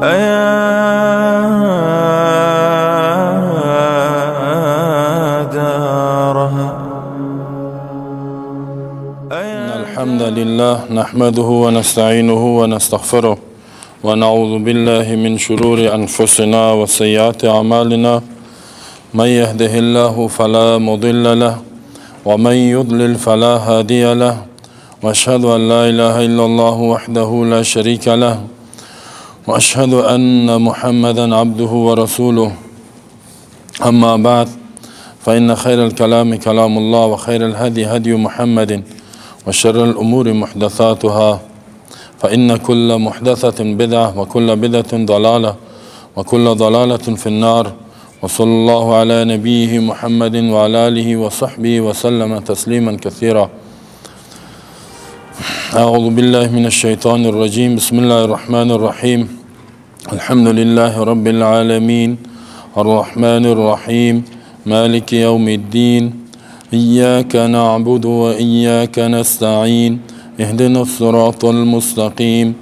أيا دارها. إن الحمد لله نحمده ونستعينه ونستغفره ونعوذ بالله من شرور أنفسنا وسيئات أعمالنا، من يهده الله فلا مضل له ومن يضلل فلا هادي له، وأشهد أن لا إله إلا الله وحده لا شريك له، وأشهد أن محمدا عبده ورسوله. أما بعد، فإن خير الكلام كلام الله، وخير الهدي هدي محمد، وشر الأمور محدثاتها، فإن كل محدثة بدعة وكل بدعة ضلالة وكل ضلالة في النار. وصلى الله على نبيه محمد وعلى آله وصحبه وسلم تسليما كثيرا. أعوذ بالله من الشيطان الرجيم. بسم الله الرحمن الرحيم. الحمد لله رب العالمين، الرحمن الرحيم، مالك يوم الدين، إياك نعبد وإياك نستعين، اهدنا الصراط المستقيم،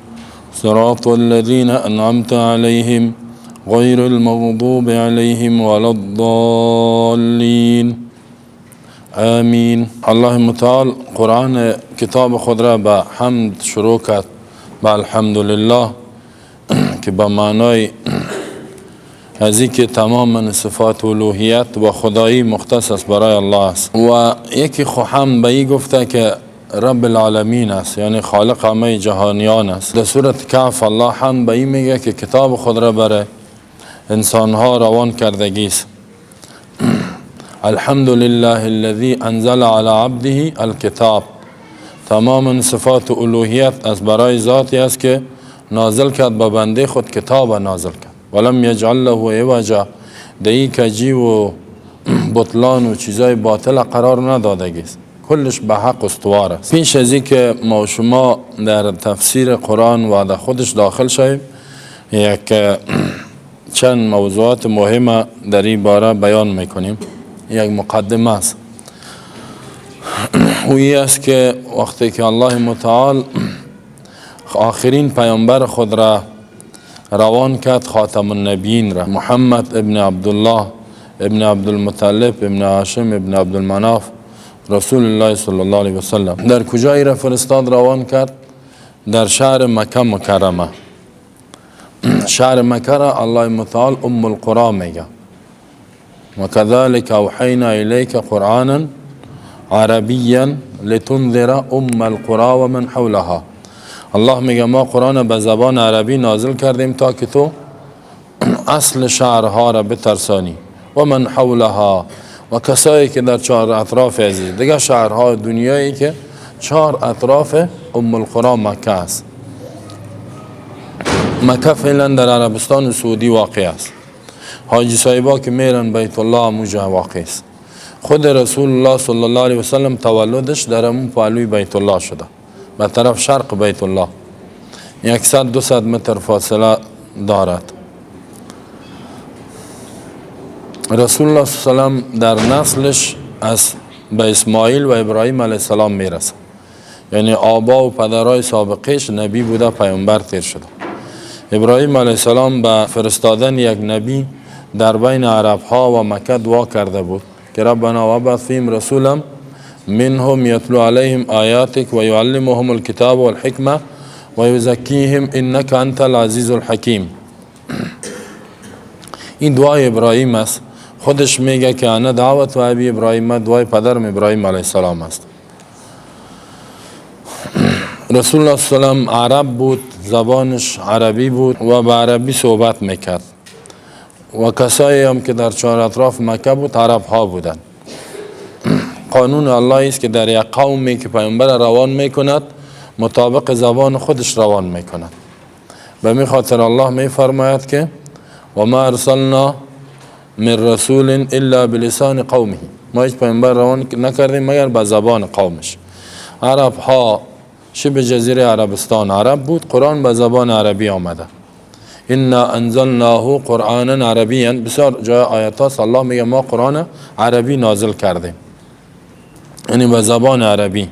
صراط الذين أنعمت عليهم، غير المغضوب عليهم ولا الضالين، آمین. الله متعال قرآن کتاب خود را به حمد شروع کرد، به الحمدلله، که به معنای از که تمام صفات الوهیت و خدایی مختص است برای الله است. و یکی خو حمد به ای گفته که رب العالمین است، یعنی خالق همه جهانیان است. در سورت کهف الله حمد به ای میگه که کتاب خود را برای انسانها روان کردگی است: الحمد لله الذي انزل على عبده الكتاب. تمام صفات الوهیت از برای ذاتی است که نازل کرد به بنده خود، کتاب نازل کرد. ولم یجعل له عوجا، د ای کجی و بطلان و چیزای باطل قرار ندادگی است، کلش به حق استوار است. پیش از که ما و شما در تفسیر قرآن و در خودش داخل شویم، یک چند موضوعات مهم در این باره بیان میکنیم. یک مقدمه است. او است که وقتی که الله متعال آخرین پیامبر خود را روان کرد، خاتم النبیین را، محمد ابن عبدالله ابن عبدالمطلب ابن هاشم ابن عبدالمناف، رسول الله صلی الله علیه وسلم، در کجایی را فرستاد، روان کرد؟ در شهر مکه مکرمه. شهر مکه را الله متعال ام القرى میگه: وكذلك أوحينا إليك قرآنا عربيا لتنذر أم القرى ومن حولها. الله میگه ما قرآن به زبان عربی نازل کردیم تا که تو اصل شهرها را بترسانی، و من حولها، و کسایی که در چهار اطراف ازی، دیگه شهرها دنیایی که چهار اطراف ام القرى مکه است. مکه فعلا در عربستان سعودی واقع است. حاجی صاحبا که میرن بیت الله، اموجا واقع است. خود رسول الله صلی الله علیه وسلم تولدش در امون پالوی بیت الله شده، به طرف شرق بیت الله 100 200 متر فاصله دارد. رسول الله صلی الله علیه وسلم در نسلش از به اسماعیل و ابراهیم علیه السلام میرسه، یعنی آبا و پدرای سابقش نبی بوده، پیامبر تیر شده. ابراهیم علیه السلام به فرستادن یک نبی در بین عرب ها و مکه دعا کرده بود که ربنا وابعث فیهم رسولا منهم یتلو علیهم آیاتک و یعلمهم الکتاب والحکمه و یزکیهم انک انت العزیز الحکیم. این دعای ابراهیم است. خودش میگه که انا دعوت ابی ابراهیم، دعای پدرم ابراهیم علیه السلام است. رسول الله صلی الله علیه وسلم عرب بود، زبانش عربی بود و به عربی صحبت میکرد و کسایی هم که در چهار اطراف مکه بود عرب ها بودند. قانون الله است که در یک قومی که پیامبر روان میکند، مطابق زبان خودش روان میکند. به می خاطر الله میفرماید که و ما ارسلنا من رسول الا بلسان قومه. ما هیچ پیامبر روان نکردیم مگر به زبان قومش. عرب ها، شبه جزیره عربستان عرب بود، قرآن به زبان عربی آمده. انا انزلناه قرآنا عربیا. بسیار جای آیات هاست الله میگه ما قرآن عربی نازل کردیم، یعنی به زبان عربی.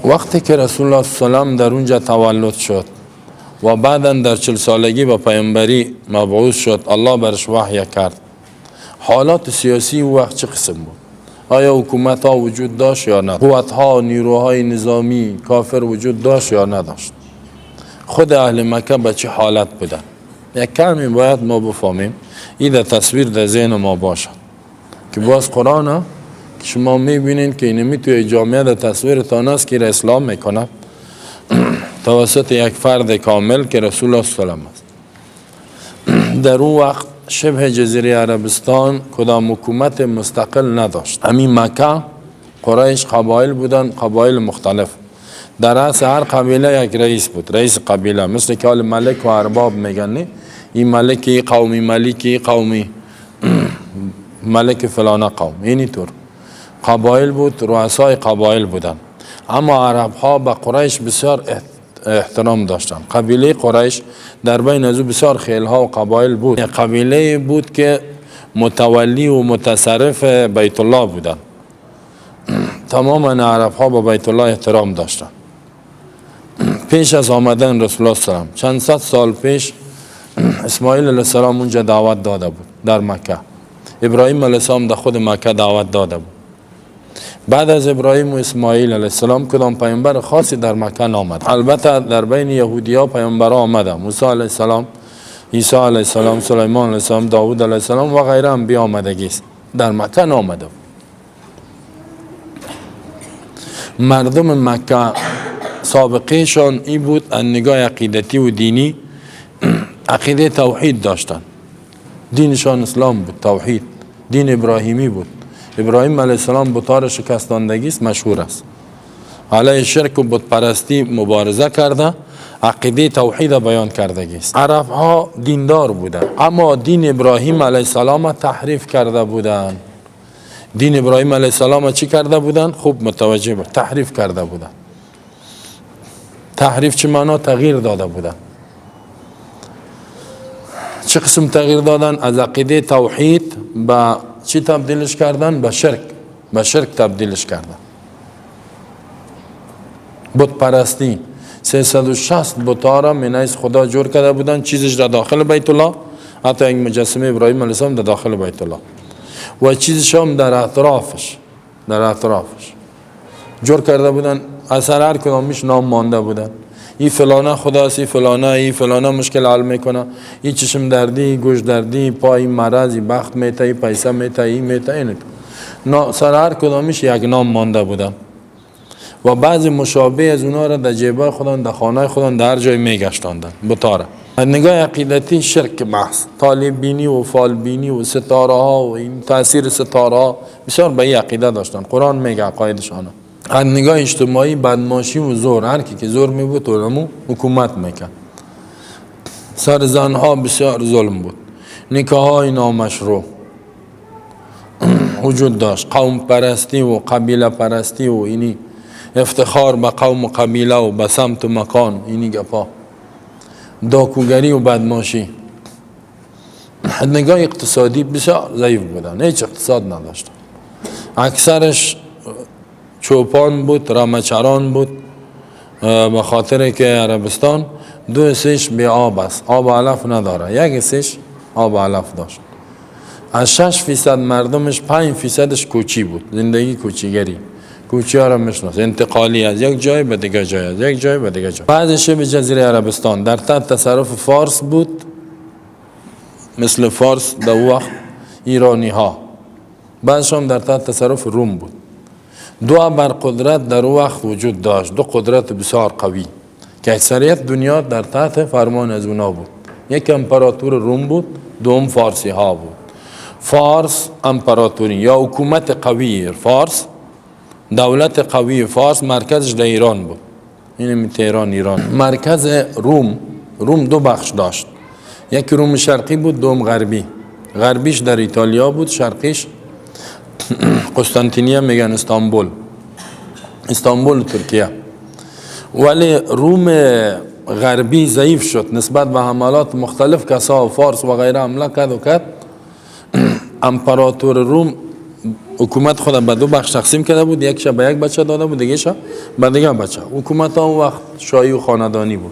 وقتی که رسول الله صلی الله علیه و سلم در اونجا تولد شد و بعدا در 40 سالگی به پیامبری مبعوث شد، الله برش وحی کرد. حالات سیاسی او وقت چه قسم بود؟ آیا حکومت ها وجود داشت یا نه؟ قوت ها، نیروهای نظامی کافر وجود داشت یا نداشت؟ خود اهل مکه به چه حالت بودن؟ یک کمی باید ما بفهمیم، این در تصویر در ذهن ما باشد که باز قرآن که شما میبینید که اینمی توی جامعه در تصویر است که اسلام میکنه توسط یک فرد کامل که رسول الله صلی الله علیه و است. در اون وقت شبه جزیره عربستان کدام حکومت مستقل نداشت. همین مکه قریش قبایل بودن، قبایل مختلف. در رأس هر قبیله یک رئیس بود، رئیس قبیله، مثل که حال ملک و ارباب میگن، این ملکی قومی، ملکی قومی، ملک فلان قوم، اینی طور قبایل بود، رؤسای قبایل بودن. اما عرب ها به قریش بسیار احترام داشتن. قبیله قریش در بین از او بسیار خیل ها و قبایل بود. قبیله بود که متولی و متصرف بیت الله بودن. تماما عرب ها به بیت الله احترام داشتن. پیش از آمدن رسول الله صلی الله علیه و چند صد سال پیش اسماعیل علیه السلام اونجا دعوت داده بود در مکه. ابراهیم علیه السلام در خود مکه دعوت داده بود. بعد از ابراهیم و اسماعیل علیه السلام کدام پیامبر خاصی در مکه نامد. البته در بین یهودی ها پیامبر آمده، موسی علیه السلام، عیسی علیه السلام، سلیمان علیه السلام، داوود علیه السلام و غیره هم بیامدگی است. در مکه نامده. مردم مکه سابقه شان ای بود از نگاه عقیدتی و دینی عقیده توحید داشتن. دینشان اسلام بود، توحید، دین ابراهیمی بود. ابراهیم علیه السلام بتار شکستاندگی است، مشهور است. علیه شرک و بت پرستی مبارزه کرده، عقیده توحید بیان کردگی است. عرب ها دیندار بودند، اما دین ابراهیم علیه السلام تحریف کرده بودند. دین ابراهیم علیه السلام چی کرده بودند؟ خوب متوجه بود، تحریف کرده بودند. تحریف چه معنا؟ تغییر داده بودند. چه قسم تغییر دادن؟ از عقیده توحید به چی تبدیلش کردن؟ به شرک، به شرک تبدیلش کردن. بت پرستی، 360 بت را من حیث خدا جور کرده بودن، چیزش در داخل بیت الله، حتی یک مجسمه ابراهیم علیه السلام در داخل بیت الله و چیزش هم در اطرافش، در اطرافش جور کرده بودن. اثر هر کدامش نام مانده بودن. این فلانه خداست، این فلانه، این فلانه مشکل حل میکنه، این چشم دردی، گوش دردی، پای مرض، بخت میته، این پیسه میته، این میته، این سر هر کدامش یک نام مانده بودن و بعضی مشابه از اونا را در جیبه خودان، در خانه خودان، در هر جای میگشتاندن بتاره. از نگاه عقیدتی شرک محض، طالب بینی و فال بینی و ستاره ها و این تاثیر ستاره ها بسیار به این عقیده داشتن. قرآن میگه عقایدشان. از نگاه اجتماعی بدماشی و زور، هر کی که زور می بود اونمو حکومت میکرد. سر زنها بسیار ظلم بود، نکاح های نامشروع وجود داشت، قوم پرستی و قبیله پرستی و اینی افتخار به قوم و قبیله و به سمت و مکان، اینی گپا، داکوگری و بدماشی. از نگاه اقتصادی بسیار ضعیف بودن، هیچ اقتصاد نداشتن. اکثرش چوپان بود، رمچران بود، به خاطر که عربستان دو سیش بی آب است، آب علف نداره، یک سیش آب علف داشت. از 6% مردمش 5% کوچی بود، زندگی کوچیگری، کوچی ها را میشناس، انتقالی از یک جای به دیگه جای، از یک جای به دیگه جای. بعض شبه جزیره عربستان در تحت تصرف فارس بود، مثل فارس در وقت ایرانی ها. بعضش هم در تحت تصرف روم بود. دو بر قدرت در وقت وجود داشت، دو قدرت بسیار قوی که اکثریت دنیا در تحت فرمان از اونا بود. یک امپراتور روم بود، دوم فارسی ها بود. فارس امپراتوری یا حکومت قوی فارس، دولت قوی فارس مرکزش در ایران بود، این تهران ایران. مرکز روم، روم دو بخش داشت، یک روم شرقی بود، دوم غربی. غربیش در ایتالیا بود، شرقیش قسطنطینیه میگن استانبول، استانبول ترکیه. ولی روم غربی ضعیف شد نسبت به حملات مختلف کسا و فارس و غیره حمله کرد و کرد. امپراتور روم حکومت خود به دو بخش تقسیم کرده بود، یک به یک بچه داده بود، دیگه به دیگه بچه. حکومت آن وقت شاهی و خاندانی بود.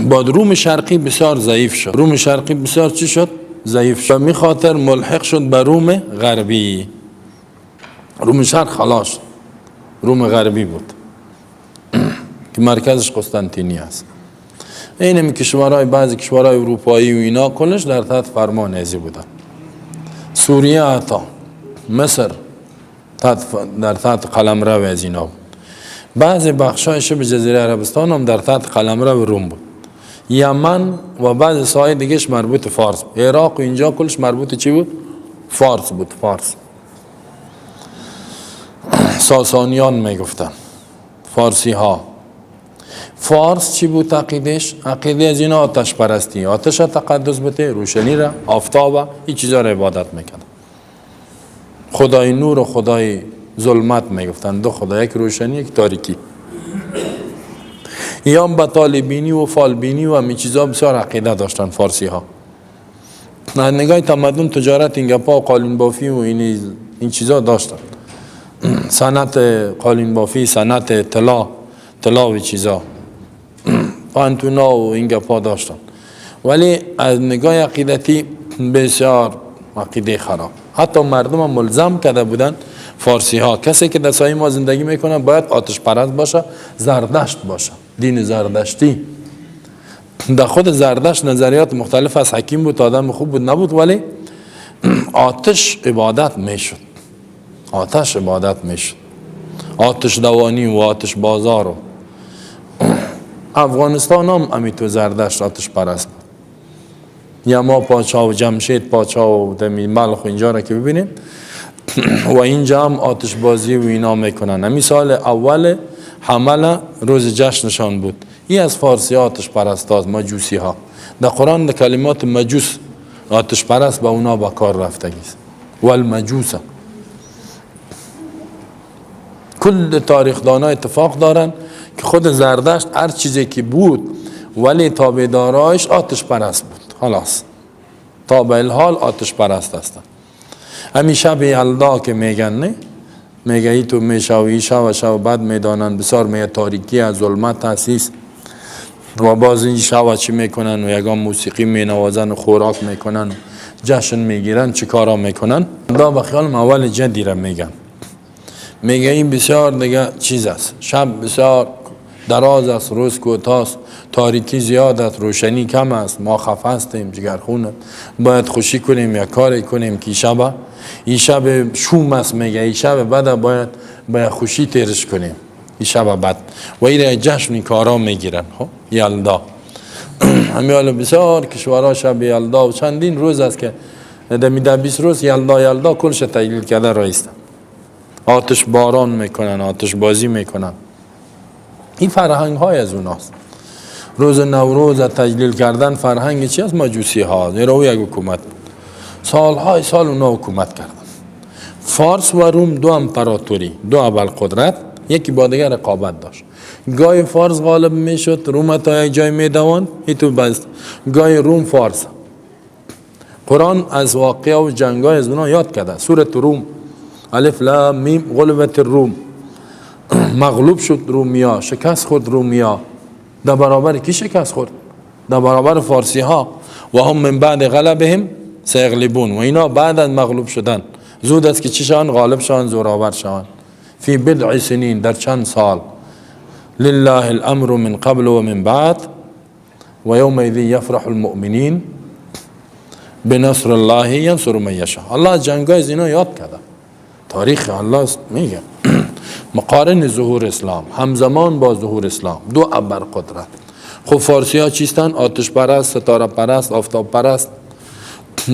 بعد روم شرقی بسیار ضعیف شد. روم شرقی بسیار چی شد؟ ضعیف شد. می خاطر ملحق شد به روم غربی. روم شرق خلاص روم غربی بود که مرکزش قسطنطینیه است. اینمی کشورهای، بعضی کشورهای اروپایی و اینا کلش در تحت فرمان ازی بودن. سوریه، حتی مصر در تحت قلمرو از اینا بود. بعضی بخشای شبه جزیره عربستان هم در تحت قلمرو روم بود. یمن و بعضی ساحه دیگهش مربوط فارس بود. عراق و اینجا کلش مربوط چی بود؟ فارس بود. فارس، ساسانیان میگفتن، فارسی ها. فارس چی بود عقیدش؟ عقیده از اینا آتش پرستی، آتش تقدس بته، روشنی را، آفتاب، این چیزا را عبادت میکردن. خدای نور و خدای ظلمت میگفتن، دو خدا، یک روشنی یک تاریکی. یا به طالع‌بینی و فالبینی و همین چیزا بسیار عقیده داشتن فارسی ها. نگاه تمدن، تجارت، این گپا و قالین بافی و این چیزا داشتن. صنعت قالین بافی، صنعت طلا، طلا و چیزا، پانتونا و این گپا داشتن. ولی از نگاه عقیدتی بسیار عقیده خراب. حتی مردم هم ملزم کرده بودن فارسی ها، کسی که در سایه ما زندگی میکنه باید آتش پرست باشه، زردشت باشه، دین زردشتی. در خود زردشت نظریات مختلف از حکیم بود، آدم خوب بود نبود، ولی آتش عبادت میشد، آتش عبادت میشد، آتش دوانی و آتش بازار. و افغانستان هم امی تو زردشت آتش پرست بود. یما پاچا و جمشید پاچا و دمی بلخ و اینجا را که ببینیم و اینجا هم آتش بازی و اینا میکنن. امی سال اول حمل روز جشنشان بود. این از فارسی آتش پرست هاست، مجوسی ها. در قرآن در کلمات مجوس، آتش پرست، به اونا با کار رفتگی است. والمجوس. کل تاریخ دانا اتفاق دارن که خود زردشت هر چیزی که بود، ولی تابعدارایش آتش پرست بود. خلاص تا به الحال آتش پرست هستن. همی شب یلدا که میگن، نه میگه ای تو میشه و ای شب و شب بد میدانن، بسیار میگه تاریکی از ظلمت هست و باز این شب چی میکنن و یگان موسیقی مینوازن و خوراک میکنن و جشن میگیرن، چی کارا میکنن. دا به خیال اول جدی را میگن، میگه این بسیار دیگه چیز است، شب بسیار دراز است، روز کوتاه، تاریکی زیاد است، روشنی کم است، ما خفه هستیم، جگرخون، باید خوشی کنیم یا کاری کنیم که شب، این شب شوم است. میگه این شب بد، باید خوشی تیرش کنیم این شب بد و این جشن کارا میگیرن. خب یلدا همین حالا بسیار کشورها شب یلدا و چندین روز است که دمی ده 20 روز یلدا یلدا کلش تجلیل کرده رایستن، آتش باران میکنن، آتش بازی میکنن. این فرهنگ های از اوناست. روز نوروز تجلیل کردن فرهنگ چی است؟ مجوسی ها. زیرا او یک حکومت بود، سالهای سال اونا حکومت کردن. فارس و روم دو امپراتوری، دو ابرقدرت، یکی با دیگر رقابت داشت. گاهی فارس غالب میشد، روم تا یک جای میدوان تو بست، گاهی روم فارس. قرآن از واقعه و جنگای از اونا یاد کرده. سورة روم، الف لام میم غلبت الروم، مغلوب شد رومیا، شکست خورد رومیا. در برابر کی شکست خورد؟ در برابر فارسی ها. و هم من بعد غلبهم سیغلبون، و اینا بعد از مغلوب شدن زود است که چی شان؟ غالب شان، زورآور شان. فی بضع سنین، در چند سال. لله الامر من قبل و من بعد و یومئذ یفرح المؤمنین بنصر الله ینصر من یشاء. الله جنگای از اینا یاد کرده. تاریخ الله میگه مقارن ظهور اسلام، همزمان با ظهور اسلام، دو ابر قدرت. خب فارسی ها چیستن؟ آتش پرست، ستاره پرست، آفتاب پرست،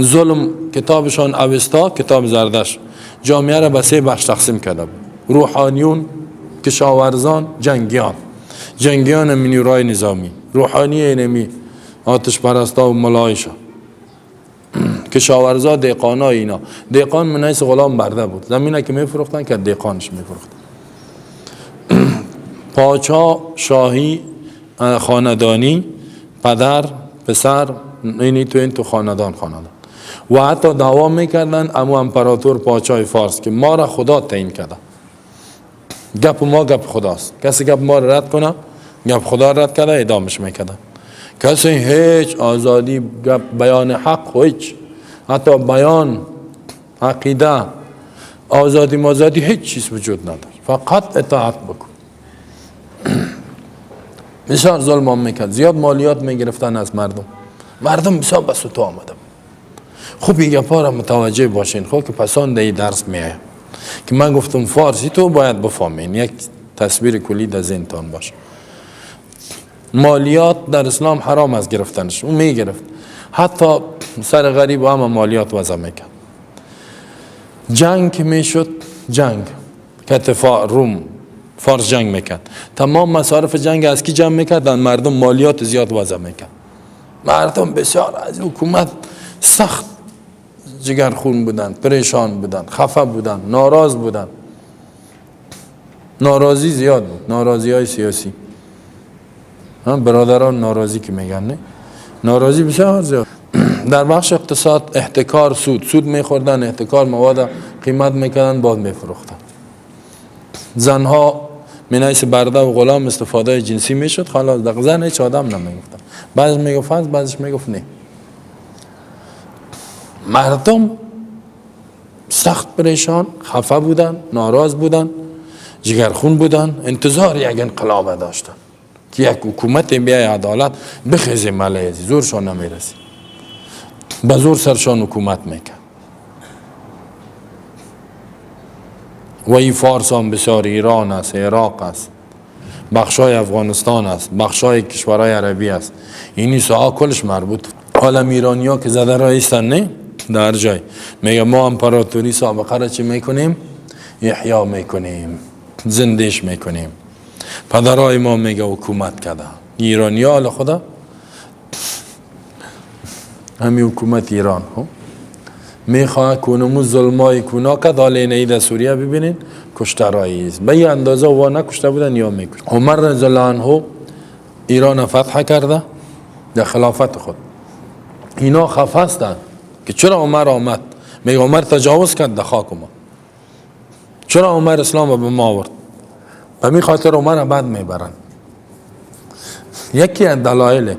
ظلم. کتابشان اوستا، کتاب زردشت، جامعه را به سه بخش تقسیم کرده بود: روحانیون، کشاورزان، جنگیان. جنگیان منیورای نظامی، روحانی نمی آتش پرستا و ملایشا، کشاورزا دهقانا. اینا دهقان منیس غلام برده بود، زمینه که میفروختن که دهقانش میفروختن. پاچا شاهی خاندانی، پدر، پسر، اینی تو این تو خاندان خاندان. و حتی دعوا میکردن امو امپراتور پاچای فارس که ما را خدا تعیین کرده، گپ ما گپ خداست، کسی گپ ما را رد کنه گپ خدا رد کرده اعدامش میکردن. کسی هیچ آزادی گپ بیان حق هیچ، حتی بیان عقیده آزادی مازادی هیچ چیز وجود نداشت، فقط اطاعت بکن. بسیار ظلم هم میکرد، زیاد مالیات میگرفتن از مردم، مردم بسیار به سوتو آمده. خوب این گپا را متوجه باشین، خب که پسان در درس میآید که من گفتم فارسی تو باید بفهمین، یک تصویر کلی در ذهنتان باشه. مالیات در اسلام حرام از گرفتنش، اون میگرفت، حتی سر غریب و همه مالیات وضع میکرد. جنگ که میشد، جنگ که روم فارس جنگ میکرد، تمام مصارف جنگ از کی جمع میکردن؟ مردم مالیات زیاد وضع میکرد. مردم بسیار از حکومت سخت جگرخون بودن، پریشان بودن، خفه بودن، ناراض بودن، ناراضی زیاد بود، ناراضی های سیاسی، برادران ناراضی که میگن، نه ناراضی بسیار زیاد. در بخش اقتصاد احتکار سود میخوردن، احتکار مواد قیمت میکردن، بعد میفروختن. زنها منیس برده و غلام استفاده جنسی میشد، خلاص در زن هیچ آدم نمیگفتن، بعضی میگفت هست، بعضیش میگفت نه. مردم سخت پریشان، خفه بودن، ناراض بودن، جگرخون بودن، انتظار یک انقلاب داشتن که یک حکومت بیای عدالت بخیزه ملای زورشان نمیرسی، به زور سرشان حکومت میکرد. و این فارس هم بسیار، ایران است، عراق است، بخشای افغانستان است، بخشای کشورهای عربی است، اینی ساعه کلش مربوط. حالا ایرانی ها که زده را ایستن نه در جای میگه ما امپراتوری سابقه را چی میکنیم؟ احیا میکنیم، زندش میکنیم. پدرای ما میگه حکومت کرده، ایرانی ها حالا خدا همین حکومت ایران ها میخواه کنمو ظلمای کونا کد. حالا اینه در سوریه ببینین کشترایی است به این اندازه وا نکشته بودن یا میکشت. عمر رضی الله عنه ایران فتح کرده در خلافت خود، اینا خفه هستند که چرا عمر آمد، میگه عمر تجاوز کرد در خاک ما، چرا عمر اسلام به ما آورد؟ به می خاطر عمر بد میبرن. یکی از دلایل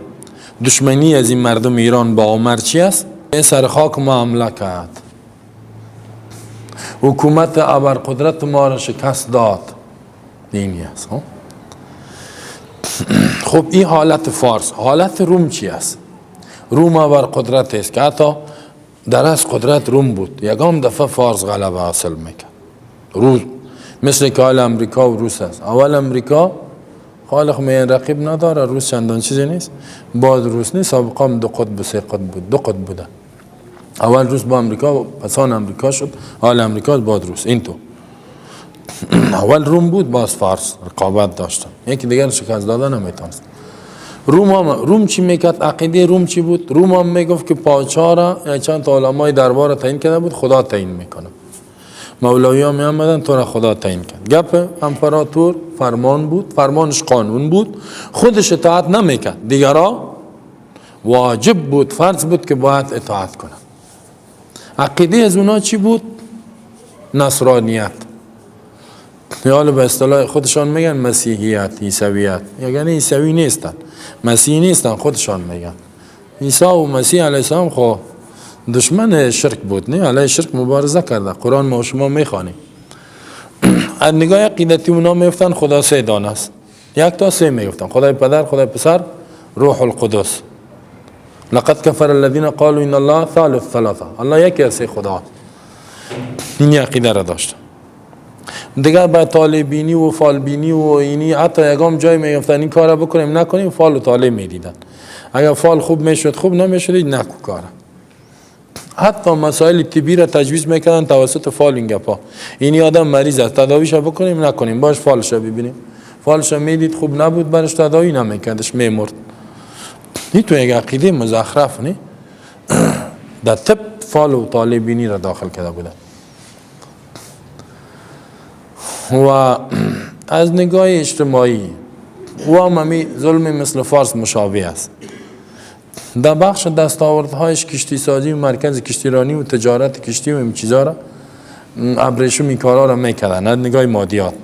دشمنی از این مردم ایران با عمر چی است؟ این سر خاک ما حمله کرد، حکومت ابرقدرت ما را شکست داد، اینی است. خب این حالت فارس. حالت روم چی است؟ روم ابرقدرت است که حتی در از قدرت روم بود، یکم دفعه فارس غلبه حاصل میکرد. روز مثل که حال امریکا و روس است. اول امریکا خالق می رقیب نداره، روس چندان چیزی نیست، بعد روس نیست، سابقا هم دو قطب سه قطب بود، دو قطب بوده. اول روس با امریکا، پسان امریکا شد، حال امریکا بعد روس. این تو اول روم بود، باز فارس رقابت داشتن، یکی دیگر شکست دادن نمیتونست. روم چی میکرد؟ عقیده روم چی بود؟ روم هم میگفت که پادشاه را یا چند تا علمای دربار تعیین کرده بود، خدا تعیین میکنه. مولوی ها می آمدن تو را خدا تعیین کرد. گپ امپراتور فرمان بود، فرمانش قانون بود، خودش اطاعت نمیکرد، دیگرا واجب بود، فرض بود که باید اطاعت کنند. عقیده از اونا چی بود؟ نصرانیت، یا به اصطلاح خودشان میگن مسیحیت، عیسویت. یعنی عیسوی نیستن، مسیحی نیستن، خودشان میگن عیسی و مسیح علیه السلام خو دشمن شرک بود، نه علیه شرک مبارزه کرده، قرآن ما شما میخوانیم. از نگاه عقیدتی اونا میگفتن خدا سه دانه است، یک تا سه میگفتن، خدای پدر، خدای پسر، روح القدس. لقد کفر الذين قالوا ان الله ثالث ثلاثه، الله یکی از سه خدا. این عقیده را داشت. دیگر به طالع بینی و فال بینی و اینی حتی یگام جای میگفتن این کارا بکنیم نکنیم، فال و طالع میدیدن. اگر فال خوب میشد خوب، نمیشد نکو کارا. حتی مسائل طبی را تجویز میکردن توسط فال. این گپا اینی آدم مریض است، تداویش بکنیم نکنیم، باش فالش ببینیم. فالش میدید خوب نبود، برش تداوی نمیکردش، میمرد. این تو یک عقیده مزخرف نی؟ در طب فال و طالع بینی را داخل کرده بودن. و از نگاه اجتماعی و هم ظلم مثل فارس مشابه است. در بخش دستاوردهایش کشتی سازی و مرکز کشتیرانی و تجارت کشتی و این چیزا را ابریشم این کارا را میکردن از نگاه مادیات،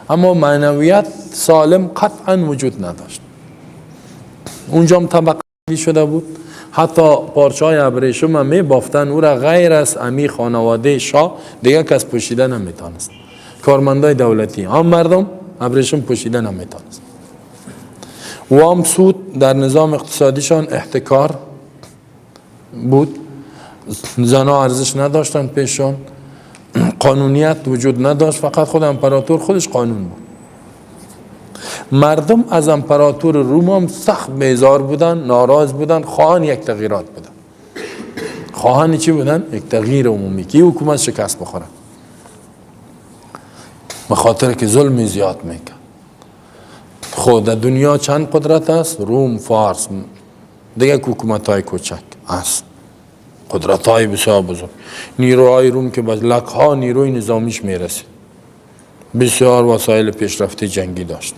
اما معنویت سالم قطعا وجود نداشت. اونجا هم طبقه شده بود، حتی پارچه های ابریشم هم می بافتن، او را غیر از امی خانواده شاه دیگه کس پوشیده نمیتانست. کارمندای دولتی هم مردم ابریشم پوشیده نمیتانست. وام سود در نظام اقتصادیشان احتکار بود، زنها ارزش نداشتن پیشان، قانونیت وجود نداشت، فقط خود امپراتور خودش قانون بود. مردم از امپراتور روم هم سخت بیزار بودن، ناراض بودن، خواهان یک تغییرات بودن. خواهان چی بودن؟ یک تغییر عمومی که حکومت شکست بخوره، به خاطر که ظلم زیاد میکرد. خود در دنیا چند قدرت است؟ روم، فارس، دیگه حکومت های کوچک است، قدرت های بسیار بزرگ. نیروهای روم که به لک ها نیروی نظامیش میرسید، بسیار وسایل پیشرفته جنگی داشت.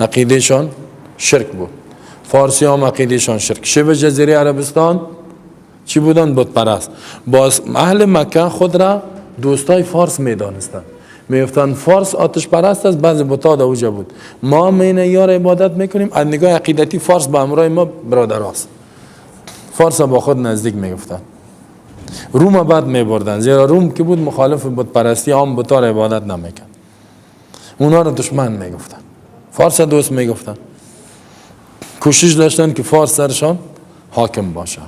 عقیدهشان شرک بود. فارسی هم عقیدهشان شرک. شبه جزیره عربستان چی بودن؟ بت پرست. باز اهل مکه خود را دوستای فارس میدانستند، میگفتند فارس آتش پرست است، بعضی بت‌ها در اوجا بود، ما مینه یار عبادت میکنیم. از نگاه عقیدتی فارس به همراه ما برادر است، فارس با خود نزدیک میگفتن. روم بعد میبردن، زیرا روم که بود مخالف بت پرستی، هم بت‌ها را عبادت نمیکرد، اونا را دشمن میگفتن، فارس دوست میگفتن. کوشش داشتن که فارس سرشان حاکم باشه.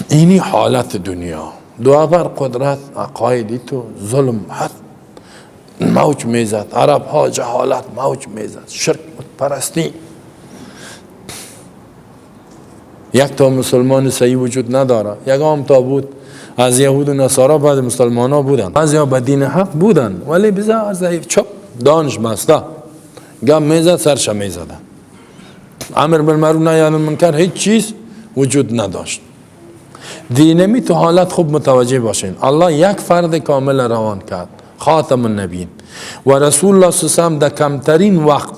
اینی حالت دنیا، دو بر قدرت عقایدی تو ظلم حد موج میزد، عرب ها جهالت موج میزد، شرک پرستی، یک تا مسلمان صحیح وجود نداره، یک هم تا بود از یهود و نصارا، بعد مسلمان ها بودن، بعضی ها به دین حق بودن ولی بسیار ضعیف، چپ دانش بسته، گم میزد سرش میزدن. امر بالمعروف نهی عن المنکر هیچ چیز وجود نداشت. دینمی تو حالت خوب متوجه باشین، الله یک فرد کامل روان کرد، خاتم النبیین و رسول الله صلی الله علیه و سلم در کمترین وقت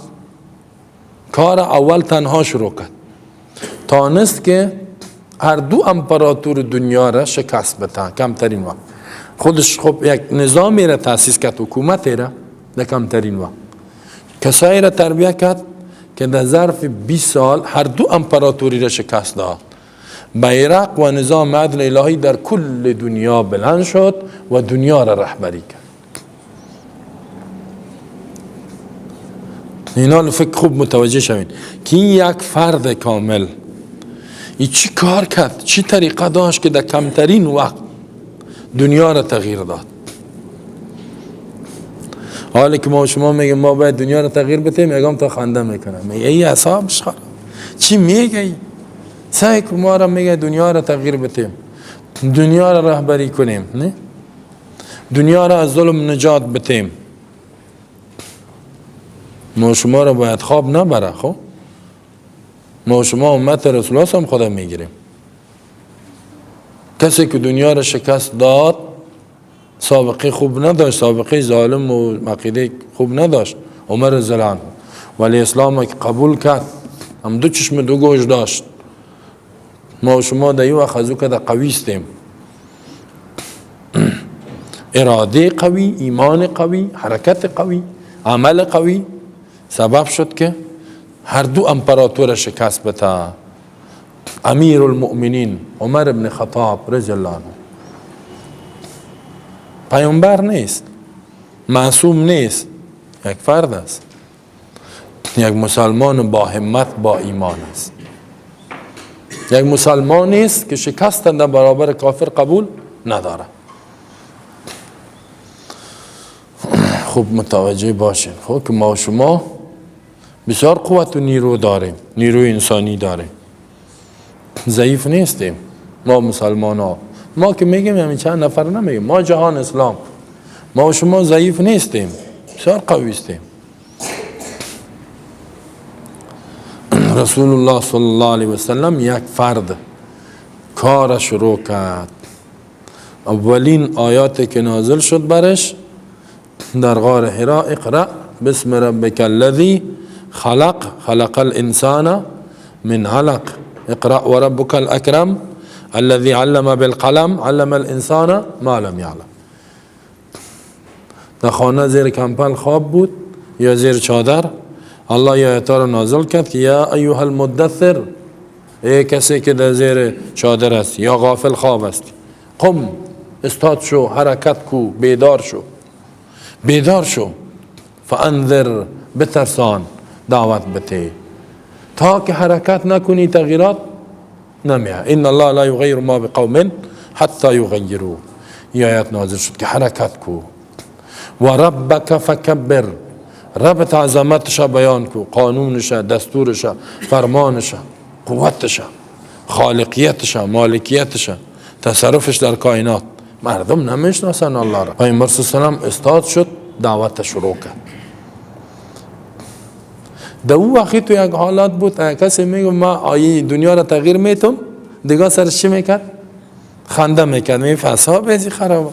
کار اول تنها شروع کرد، تانست که هر دو امپراتور دنیا را شکست بده کمترین وقت. خودش خب یک نظامی را تاسیس کرد، حکومتی را در کمترین وقت، کسایی را تربیه کرد که در ظرف 20 سال هر دو امپراتوری را شکست داد. بیرق و نظام عدل الهی در کل دنیا بلند شد و دنیا را رهبری کرد. اینا فکر خوب متوجه شوین که این یک فرد کامل این چی کار کرد، چی طریقه داشت که در کمترین وقت دنیا را تغییر داد. حالی که ما شما میگیم ما باید دنیا را تغییر بدیم، یکم تا خنده میکنه، میگه ای اعصابش خراب، چی میگی؟ سعی که ما را میگه دنیا را تغییر بدیم، دنیا را رهبری کنیم، نه؟ دنیا را از ظلم نجات بدیم. ما شما را باید خواب نبره. خب ما شما امت رسول الله هم خدا میگیریم. کسی که دنیا را شکست داد سابقه خوب نداشت، سابقه ظالم و عقیده خوب نداشت عمر رضی الله عنه، ولی اسلام که قبول کرد هم دو چشم دو گوش داشت. ما شما در این وقت از او که قوی استیم، اراده قوی، ایمان قوی، حرکت قوی، عمل قوی سبب شد که هر دو امپراتور شکست بده. امیر المؤمنین عمر بن خطاب رضی الله عنه پیامبر نیست، معصوم نیست، یک فرد است، یک مسلمان با همت با ایمان است، یک مسلمان است که شکست در برابر کافر قبول نداره. خوب متوجه باشین خب که ما شما بسیار قوت و نیرو داریم، نیروی انسانی داریم، ضعیف نیستیم ما مسلمان ها. ما که میگیم همین چند نفر نمیگیم، ما جهان اسلام، ما شما ضعیف نیستیم، بسیار قوی هستیم. رسول الله صلی الله علیه و سلم یک فرد کار شروع کرد. اولین آیات که نازل شد برش در غار حرا، اقرأ بسم ربک الذی خلق، خلق الانسان من علق، اقرأ وربك الاکرم الذي علم بالقلم علم الانسان ما لم يعلم. در خانه زیر کمپل خواب بود یا زیر چادر، الله یه آیت را نازل کرد که یا ایها المدثر، ای کسی که در زیر چادر است یا غافل خواب است، قم، استاد شو، حرکت کو، بیدار شو، بیدار شو، فانذر، بترسان، دعوت بته. تا که حرکت نکنی تغییرات نمیاد. ان الله لا یغیر ما بقوم حتی یغیروا. این آیت نازل شد که حرکت کو. و ربک فکبر، ربت عظمتش بیان کو، قانونش، دستورش، فرمانش، قوتش، خالقیتش، مالکیتش، تصرفش در کائنات. مردم نمیشناسن الله را. پیامبر صلی الله علیه و سلم استاد شد، دعوت شروع کرد. در او وقتی تو یک حالت بود، کسی میگه ما آیه دنیا را تغییر میتم، دیگه سرش چی میکرد؟ خنده میکرد، می فسا بیزی خرابه،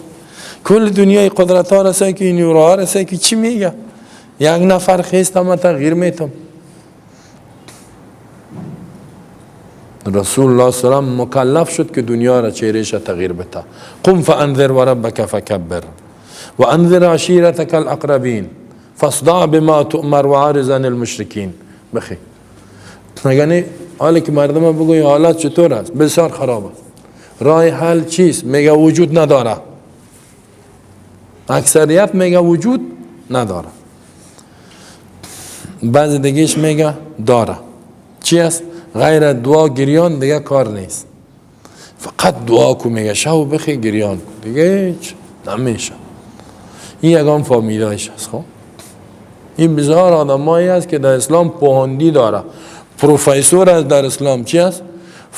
کل دنیای قدرت ها رسه که نیروها رسه که چی میگه؟ یک نفر خیست ما تغییر میتم. رسول الله صلی الله علیه و سلم مکلف شد که دنیا را چهرهش تغییر بده. قم فانذر وربک فکبر وانذر عشیرتک الاقربین فاصدع بما تؤمر وعارض عن المشرکین. بخیر، یعنی حالی که مردم بگوی حالت چطور است؟ بسیار خراب است. راه حل چیست؟ میگه وجود نداره. اکثریت میگه وجود نداره، بعضی دیگهش میگه داره. چی است؟ غیر دعا گریان دیگه کار نیست، فقط دعا کو، میگه شو بخی گریان کو، دیگه هیچ نمیشه. این یگان فامیلایش است. خب این بسیار آدمایی است که در اسلام پوهندی داره، پروفسور است در اسلام. چی است؟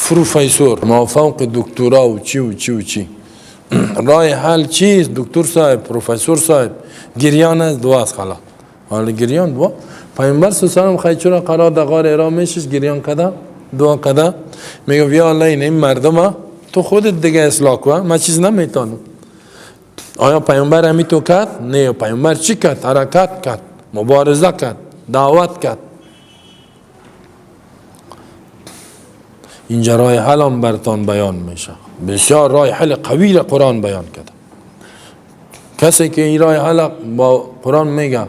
پروفسور، ما فوق دکترا و چی و چی و چی. راه حل چیست؟ دکتر صاحب، پروفسور صاحب، گریان است، دعا است، خلاص. حالا گریان دعا. پیامبر صلی الله علیه و سلم خیلی چرا قرار در غار حرا میشش، گریان کده، دعا کده، میگه یا الله این مردم تو خودت دیگه اصلاح کن، من چیز نمیتونم. آیا پیامبر همی تو کرد؟ نه. پیامبر چی کرد؟ حرکت کرد، مبارزه کرد، دعوت کرد. اینجا راه حل هم برتان بیان میشه. بسیار راه حل قوی را قرآن بیان کرده. کسی که این راه حل با قرآن میگه،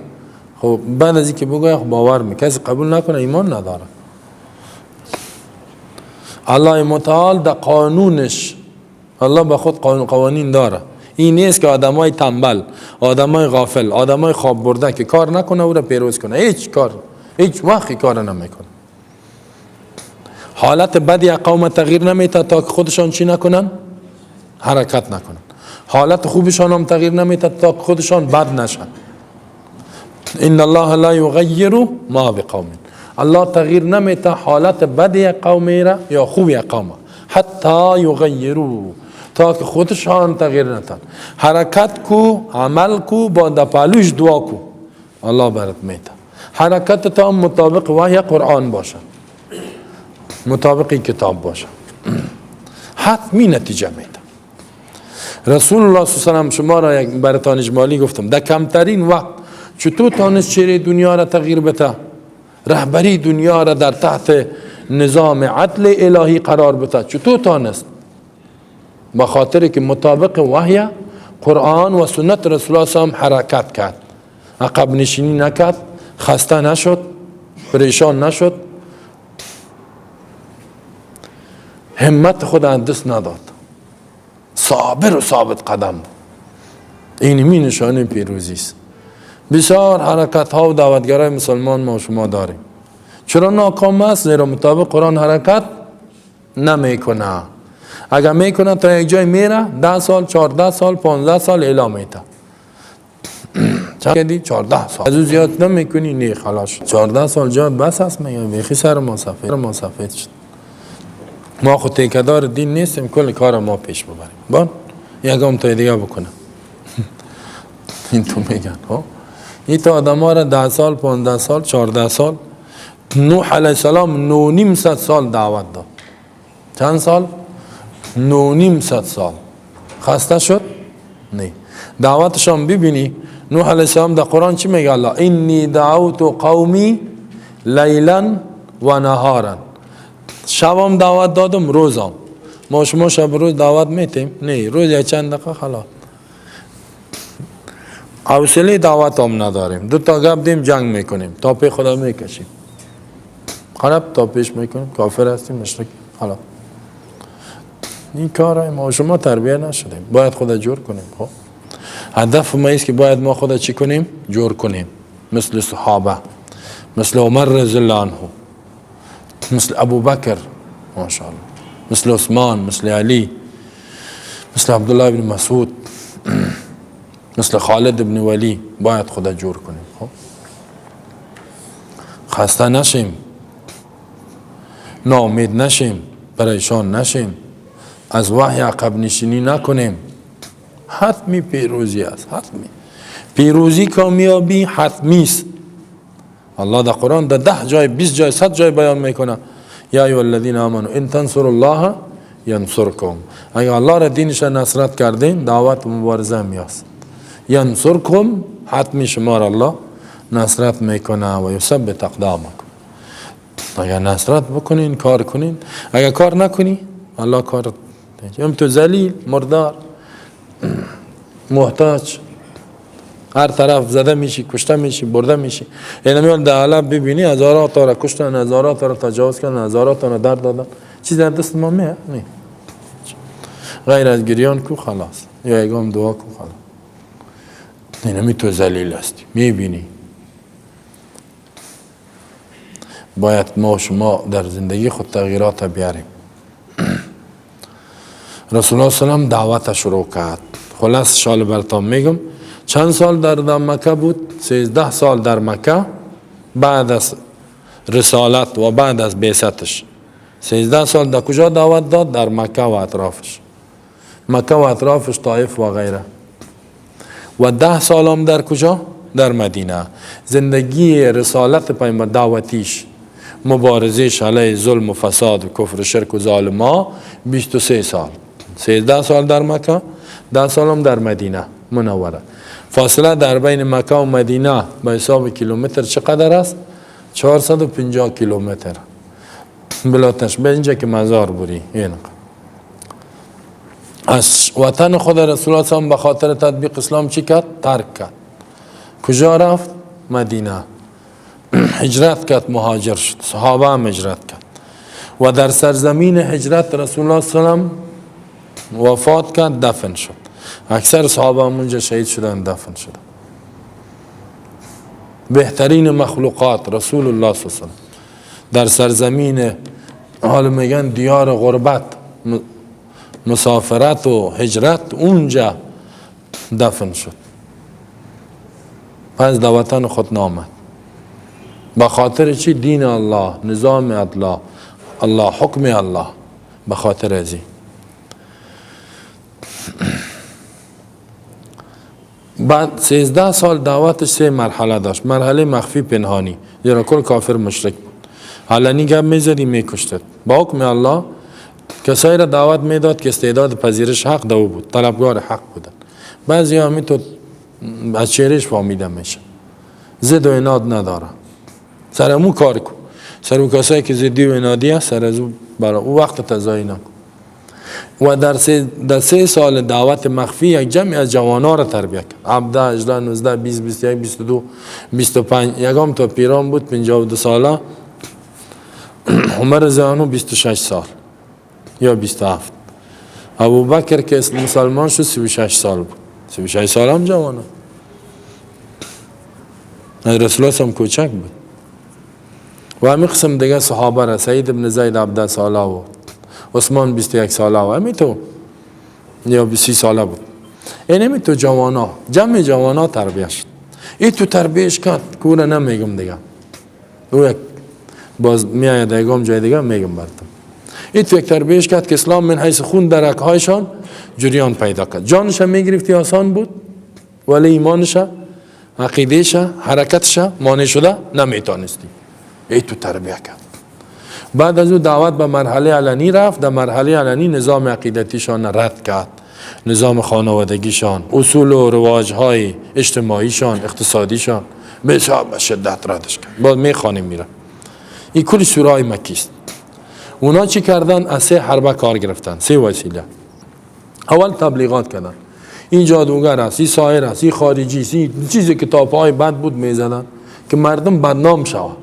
خب بعد از اینکه بگه باور می، کسی قبول نکنه ایمان نداره. الله متعال در قانونش، الله به خود قانون قوانین داره. این نیست که آدمای تنبل، آدمای غافل، آدمای خواب برده که کار نکنه او را پیروز کنه. هیچ کار، هیچ وقتی کار نمیکنه. حالت بدی قوم تغییر نمیده تا که خودشان چی نکنن؟ حرکت نکنن. حالت خوبشان هم تغییر نمیده تا که خودشان بد نشن. ان الله لا یغیر ما بقوم، الله تغییر نمیده حالت بدی قومی را یا خوبی قوم، حتی یغیروا، تا که خودشان تغییر ندن. حرکت کو، عمل کو، با دپالوش دعا کو، الله برات میده. حرکت تا مطابق وحی قرآن باشه، مطابق کتاب باشه، حتمی نتیجه میده. رسول الله صلی الله علیه و سلم شما را یک براتان اجمالی گفتم، در کمترین وقت چطور تانست چهره دنیا را تغییر بده، رهبری دنیا را در تحت نظام عدل الهی قرار بده، چطور تانست؟ به خاطر که مطابق وحی قرآن و سنت رسول الله صلی الله علیه و سلم حرکت کرد، عقب نشینی نکرد، خسته نشد، پریشان نشد، همت خود از دست نداد، صابر و ثابت قدم بود. این می نشانه پیروزی است. بسیار حرکت ها و دعوتگرای مسلمان ما شما داریم، چرا ناکام است؟ زیرا مطابق قرآن حرکت نمیکنه. اگر میکنه تا یک جای میره، 10 سال، 14 سال، 15 سال اعلام میده. چند کردی؟ 14 سال. از او زیاد نمیکنی؟ نه خلاص. 14 سال جا بس است، میگه بیخی سر ما سفید، ما سفید شد. ما خود تیکه‌دار دین نیستیم، کل کار ما پیش ببریم. بان یکم تا دیگه بکنه. این تو میگن ها، این تا آدم ها را 10 سال، 15 سال، 14 سال. نوح علیه السلام 950 سال دعوت داد. چند سال؟ 950 سال. خسته شد؟ نه. دعوتشان ببینی، نوح علیه السلام در قرآن چی میگه؟ الله انی دعوت قومی لیلا و نهارا. شبم دعوت دادم، روزم. ما شما شب روز دعوت میتیم؟ نه، روز یک چند دقیقه خلاص. حوصله دعوت هم نداریم. دو تا گپ دیم جنگ میکنیم، تا پی خدا میکشیم، خراب تا پیش میکنیم، کافر هستیم، مشرک، خلاص. این کارای ما شما تربیه نشدیم، باید خدا جور کنیم. خب هدف ما است که باید ما خدا چی کنیم؟ جور کنیم، مثل صحابه، مثل عمر رضی الله عنه، مثل ابوبکر ماشاءالله، مثل عثمان، مثل علی، مثل عبدالله بن مسعود، مثل خالد بن ولی. باید خدا جور کنیم. خب خسته نشیم، ناامید نشیم، پریشان نشیم، از وحی عقب نشینی نکنیم. حتمی پیروزی است، حتمی پیروزی، کامیابی حتمی است. الله در قرآن در 10 جای، 20 جای، 100 جای بیان میکنه: یا ایها الذین آمنوا ان تنصروا الله ینصرکم. اگر الله را دینش نصرت کردین، دعوت و مبارزه میاست، ینصرکم، حتمی شما را الله نصرت میکنه، و یثبت اقدامکم. اگر نصرت بکنین، کار کنین. اگر کار نکنی، الله کار هم تو ذلیل، مردار، محتاج، هر طرف زده میشی، کشته میشی، برده میشی. یعنی میان در حلب ببینی، هزارها تا را کشتن، هزارها تا را تجاوز کردن، هزارها تا را درد دادن. چیز در دست ما میه؟ نه، غیر از گریان کو خلاص، یا یگام دعا کو خلاص. اینمی تو ذلیل هستی، میبینی. باید ما و شما در زندگی خود تغییرات بیاریم. رسول الله صلی الله علیه و دعوت شروع کرد. خلاص شال برتان میگم. چند سال در مکه بود؟ 13 سال در مکه بعد از رسالت و بعد از بعثتش. 13 سال در کجا دعوت داد؟ در مکه و اطرافش، مکه و اطرافش، طائف و غیره. و 10 سال هم در کجا؟ در مدینه. زندگی رسالت پیامبر، دعوتیش، مبارزهش علیه ظلم و فساد و کفر و شرک و ظالما 23 سال. 13 سال در مکه، 10 سال هم در مدینه منوره. فاصله در بین مکه و مدینه به حساب کیلومتر چقدر است؟ 450 کیلومتر. بلا تشبیه اینجا که مزار بری این از وطن خود رسول الله صلی به خاطر تطبیق اسلام چی کرد؟ ترک کرد. کجا رفت؟ مدینه. هجرت کرد، مهاجر شد. صحابه هم هجرت کرد و در سرزمین هجرت رسول الله صلی الله علیه و وفات کرد، دفن شد. اکثر صحابه هم اونجا شهید شدن، دفن شدن. بهترین مخلوقات رسول الله صلی الله علیه و در سرزمین، حالا میگن دیار غربت، مسافرت و هجرت، اونجا دفن شد. پس در وطن خود نامد. به خاطر چی؟ دین الله، نظام الله، الله، حکم الله، به خاطر ازی. بعد 13 سال دعوتش سه مرحله داشت. مرحله مخفی، پنهانی، زیرا کل کافر مشرک بود. علنی گپ میزدی میکشتد. با حکم الله کسایی را دعوت میداد که استعداد پذیرش حق دو بود، طلبگار حق بودن. بعضی ها تو از چهرهش فهمیده میشه زد و عناد نداره، سر امو کار کن. سر او کسایی که زدی و عنادی هست، سر از او برای او وقت تضایی نکن. و در 3 سال دعوت مخفی یک جمعی از جوانان را تربیت کرد. 17، 18، 19، 20، 21، 22، 25، یکم تا پیران بود 52 ساله. عمر زانو 26 سال یا 27. ابوبکر که مسلمان شد 36 سال بود. 36 سال هم جوانه. رسول الله هم کوچک بود. و همین قسم دیگه صحابه را، سعید بن زید 17 ساله و عثمان 21 ساله و همین تو یا 30 ساله بود. این همین تو جوانا، جمع جوانا تربیه شد. این تو تربیهش کرد کوره نمیگم دیگه، او یک باز میآید یگام جای دیگه میگم براتون. این تو یک تربیهش کرد که اسلام من حیث خون در رگ‌هایشان جریان پیدا کرد. جانش میگرفتی آسان بود، ولی ایمانش، عقیدهش، حرکتش مانع شده نمیتونستی. ای تو تربیه کرد. بعد از او دعوت به مرحله علنی رفت. در مرحله علنی نظام عقیدتیشان رد کرد، نظام خانوادگیشان، اصول و رواجهای اجتماعیشان، اقتصادیشان، بسیار به شدت ردش کرد. باز میخوانیم میره. این کل سوره های مکی است. اونا چی کردن؟ از سه حربه کار گرفتن، سه وسیله. اول تبلیغات کردن، این جادوگر است، این ساحر است، این خارجی است، این چیزی که تاپهای بد بود میزدن که مردم بدنام شوه،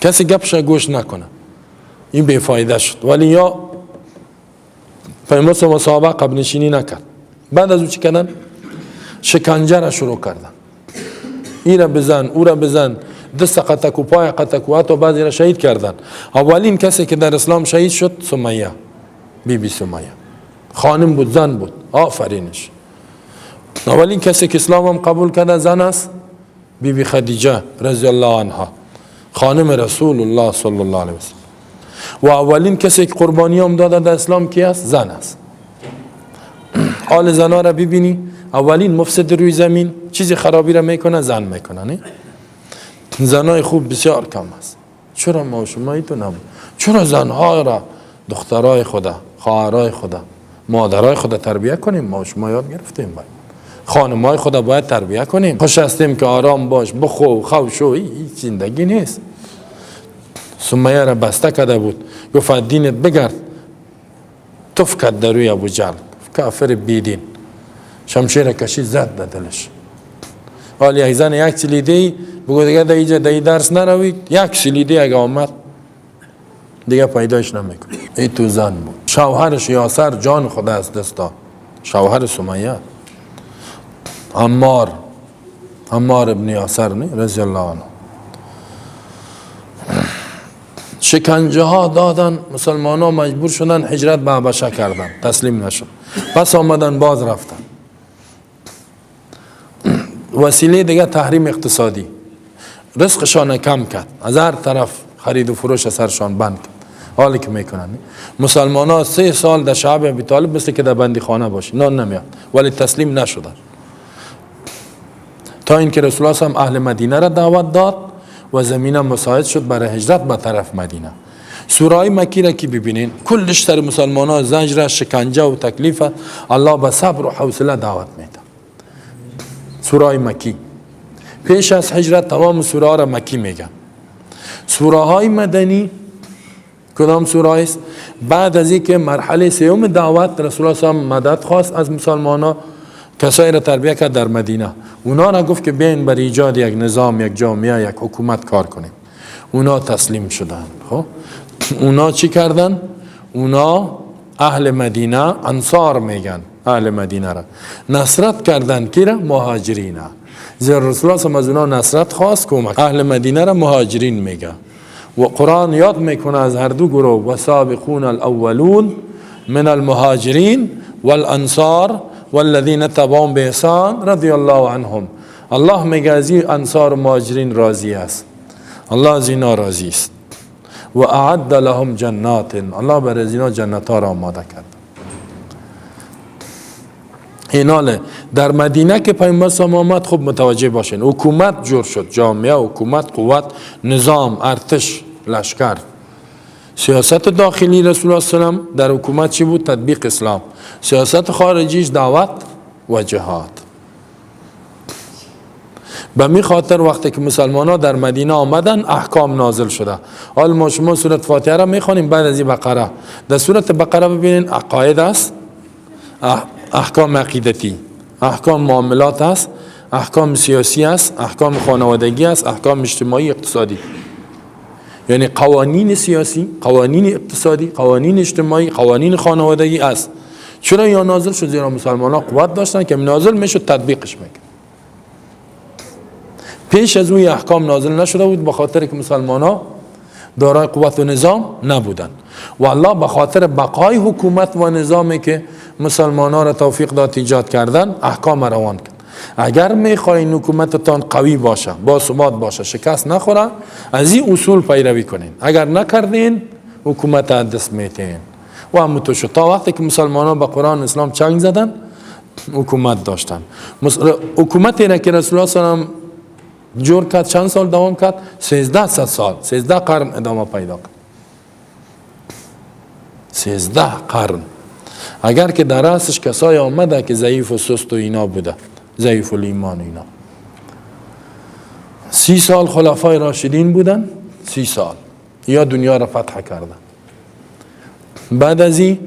کسی گپش گوش نکنه. این بیفایده شد. ولی یا پیامبر صلی الله علیه و صحابه قبل نشینی نکرد. بعد از او چی کردن؟ شکنجه را شروع کردن. این را بزن، او را بزن، دست قطک و پای قطک و حتی بعضی را شهید کردن. اولین کسی که در اسلام شهید شد سمیه، بی بی سمیه، خانم بود، زن بود، آفرینش. اولین کسی که اسلام هم قبول کرده زن است، بی بی خدیجه رضی الله عنها، خانم رسول الله صلی الله علیه و سلم. و اولین کسی که قربانی هم داده در اسلام کی است؟ زن است. حال زنها را ببینی، اولین مفسد روی زمین، چیزی خرابی را میکنه زن میکنه. نه؟ زنای خوب بسیار کم است. چرا ما شما ایتو نبود؟ چرا زنها را، دخترای خدا، خواهرای خدا، مادرای خدا تربیه کنیم؟ ما شما یاد گرفتیم باید خانمای خدا باید تربیه کنیم. خوش هستیم که آرام باش، بخو خو شو، این زندگی نیست. سمیه را بسته کرده بود، گفت دینت بگرد، تف کرد در روی ابو جهل، کافر بیدین، شمشیر کشید زد در دلش. حالا یک زن یک سلیده بگو دیگه در اینجا در درس نروید، یک سلیده اگه آمد دیگه پیدایش نمیکنه. ای تو زن بود. شوهرش یاسر جان خدا از دست داد، شوهر سمیه، عمار، عمار ابن یاسر نه رضی الله عنه. شکنجه ها دادن، مسلمان ها مجبور شدن هجرت به حبشه کردن، تسلیم نشد. پس آمدن باز رفتن. وسیله دیگه تحریم اقتصادی، رزقشان کم کرد، از هر طرف خرید و فروش سرشان بند کرد. حالی که میکنن مسلمان ها 3 سال در شعب ابی طالب مثل که در بندی خانه باشی، نان نمیاد، ولی تسلیم نشدن تا اینکه رسول الله هم اهل مدینه را دعوت داد و زمینه مساعد شد برای هجرت به طرف مدینه. سوره مکی را که ببینین کلش سر مسلمان ها زجر، شکنجه و تکلیف، الله به صبر و حوصله دعوت میده. سوره مکی پیش از هجرت تمام سوره ها را مکی میگن. سوره های مدنی کدام سوره است؟ بعد از اینکه مرحله سوم دعوت رسول الله صلی الله علیه و مدد خواست از مسلمان ها، کسایی را تربیه کرد در مدینه، اونا را گفت که بیاین بر ایجاد یک نظام، یک جامعه، یک حکومت کار کنیم. اونا تسلیم شدن. خب اونا چی کردن؟ اونا اهل مدینه، انصار میگن اهل مدینه را، نصرت کردن کی را؟ مهاجرین. زیرا رسول الله از اونا نصرت خواست، کمک. اهل مدینه را مهاجرین میگه و قرآن یاد میکنه از هر دو گروه، و سابقون الاولون من المهاجرین والانصار والذین تبعهم باحسان رضی الله عنهم. الله میگه از این انصار و مهاجرین راضی است، الله از اینا راضی است. و اعد لهم جنات، الله بر از اینا جنت ها را آماده کرد. ایناله در مدینه که پیامبر صلی الله علیه و آمد، خوب متوجه باشین، حکومت جور شد، جامعه، حکومت، قوت، نظام، ارتش، لشکر. سیاست داخلی رسول الله صلی الله علیه و در حکومت چی بود؟ تطبیق اسلام. سیاست خارجیش دعوت و جهاد. به می خاطر وقتی که مسلمان ها در مدینه آمدن احکام نازل شده. حال ما شما سورت فاتحه را میخوانیم بعد از این بقره. در سورت بقره ببینین عقاید است، احکام عقیدتی، احکام معاملات است، احکام سیاسی است، احکام خانوادگی است، احکام اجتماعی اقتصادی. یعنی قوانین سیاسی، قوانین اقتصادی، قوانین اجتماعی، قوانین خانوادگی است. چرا یا نازل شد؟ زیرا مسلمان ها قوت داشتن که نازل میشد تطبیقش میکرد. پیش از اون احکام نازل نشده بود به خاطر که مسلمان ها دارای قوت و نظام نبودن و الله به خاطر بقای حکومت و نظامی که مسلمان ها را توفیق داد ایجاد کردن احکام روان کرد. اگر میخواین حکومتتان قوی باشه، با ثبات باشه، شکست نخوره، از این اصول پیروی کنین. اگر نکردین حکومت از دست میتین. و همونطور شد تا وقتی که مسلمان ها به قرآن اسلام چنگ زدن حکومت داشتن. حکومتی را که رسول الله صلی الله علیه و جور کرد چند سال دوام کرد؟ 13 سال، 13 قرن ادامه پیدا کرد. 13 قرن. اگر که در رأسش کسای آمده که ضعیف و سست و اینا بوده، ضعیف الایمان اینا، 30 سال خلفای راشدین بودن، 30 سال. یا دنیا را فتح کردن. بعد از این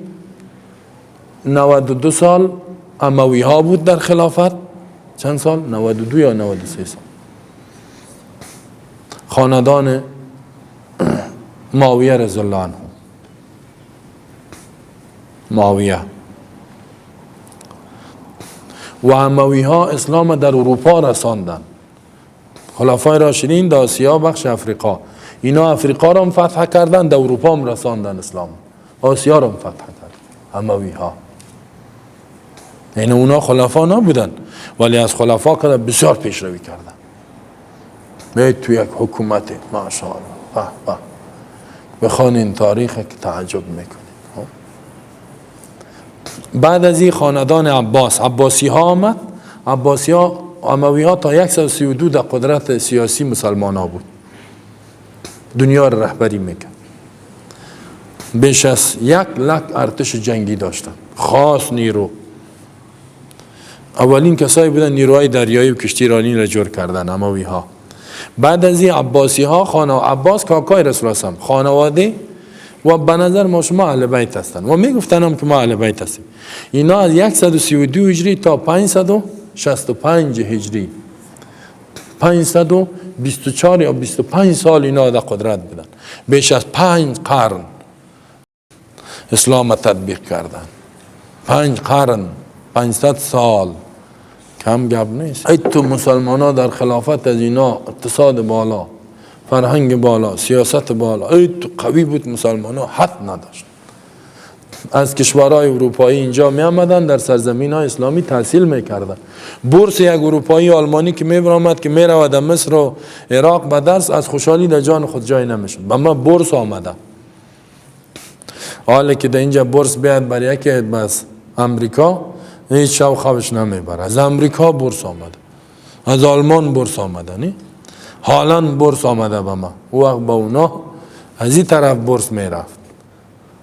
92 سال اموی ها بود در خلافت. چند سال؟ 92 یا 93 سال. خاندان معاویه رضی الله عنه، معاویه و اموی ها اسلام در اروپا رساندن. خلفای راشدین در آسیا بخش افریقا، اینا افریقا را هم فتح کردن، در اروپا هم رساندن اسلام، آسیا را هم فتح کردن اموی ها. یعنی اونا خلفا نبودن ولی از خلفا که بسیار پیشروی کردن. باید تو یک حکومت ماشاءالله به به بخوانین تاریخ که تعجب میکنین. بعد از این خاندان عباس، عباسی ها آمد. عباسی ها، اموی ها تا 132 در قدرت سیاسی مسلمان ها بود، دنیا را رهبری میکرد. بیش از 1 لک ارتش جنگی داشتن، خاص نیرو. اولین کسایی بودن نیروهای دریایی و کشتیرانی را جور کردن اموی ها. بعد از این عباسی ها، خانه عباس کاکای رسول الله، خانواده و به نظر ما شما اهل بیت هستند و میگفتن هم که ما اهل بیت هستیم. اینا از 132 هجری تا 565 هجری، 524 یا 25 سال اینا در قدرت بودن. بیش از 5 قرن اسلام تطبیق کردن. 5 قرن، 500 سال، کم گپ نیست. ای تو مسلمان ها در خلافت از اینا اقتصاد بالا، فرهنگ بالا، سیاست بالا، ای تو قوی بود مسلمان ها، حد نداشت. از کشورهای اروپایی اینجا می آمدن در سرزمین های اسلامی تحصیل می کردن. بورس یک اروپایی آلمانی که می برآمد که می رود مصر و عراق به درس، از خوشحالی در جان خود جای نمیشد. به ما بورس آمده. حالا که در اینجا بورس بیاد بر یکی بس امریکا، هیچ شو خوابش نمیبره. از امریکا بورس آمده، از آلمان بورس آمده، نی هالند بورس آمده به ما. او وقت با اونا از این طرف بورس میرفت.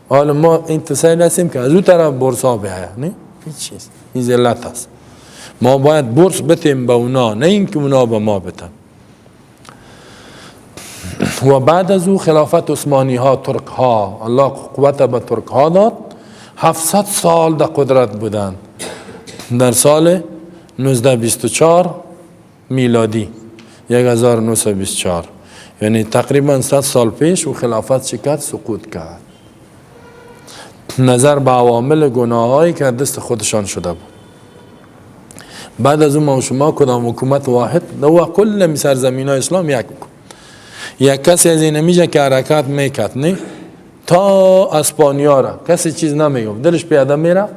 حالا ما این تسهیل هستیم که از اون طرف بورس ها بیاید، نه هیچ چیز. این ذلت است. ما باید بورس بتیم به اونا، نه اینکه اونا به ما بتن. و بعد از او خلافت عثمانی ها، ترک ها، الله قوت به ترک ها داد. 700 سال در قدرت بودند. در سال 1924 میلادی، 1924، یعنی تقریبا 100 سال پیش او خلافت شکست، سقوط کرد. نظر به عوامل گناهایی که دست خودشان شده بود. بعد از اون ما شما کدام حکومت واحد دو کل سرزمین های اسلام یک حکومت. یک کسی از این میشه که حرکت میکرد نه تا اسپانیا را کسی چیز نمیگفت، دلش پیاده میرفت،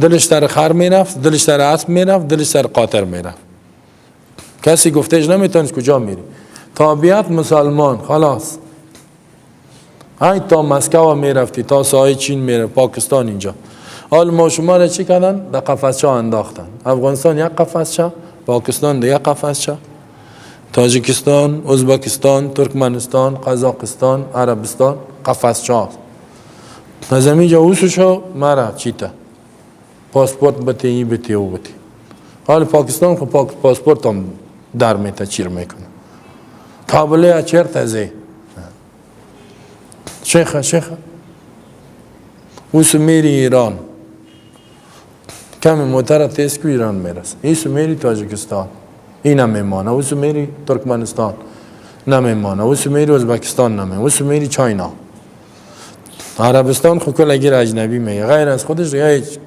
دلش سر خر میرفت، دلش سر اسب میرفت، دلش سر قاطر میرفت. کسی گفتهش نمیتونست کجا میری. تابعیت مسلمان خلاص. ای تا مسکو میرفتی، تا ساحل چین میرفت، پاکستان اینجا. حال ما شما را چی کردن؟ در قفسچه انداختن. افغانستان یک قفسچه، پاکستان دیگه قفسچه، تاجیکستان، ازبکستان، ترکمنستان، قزاقستان، عربستان قفسچه. از اینجا اوسو مرا چیتا پاسپورت بته، ای بته، او بته. حال پاکستان خب پاسپورت هم در میته، چیر میکنه. کابل چرت ازی شیخه شیخه اوسو میری ایران، کمی موتر تیز کو ایران میرسه. ایسو میری تاجیکستان، این نمیمانه. اوسو میری ترکمنستان، نمیمانه. اوسو میری ازبکستان، نمیمانه. اوسو میری چاینا، عربستان خو کل گیر اجنبی میگه، غیر از خودش دیگه هیچ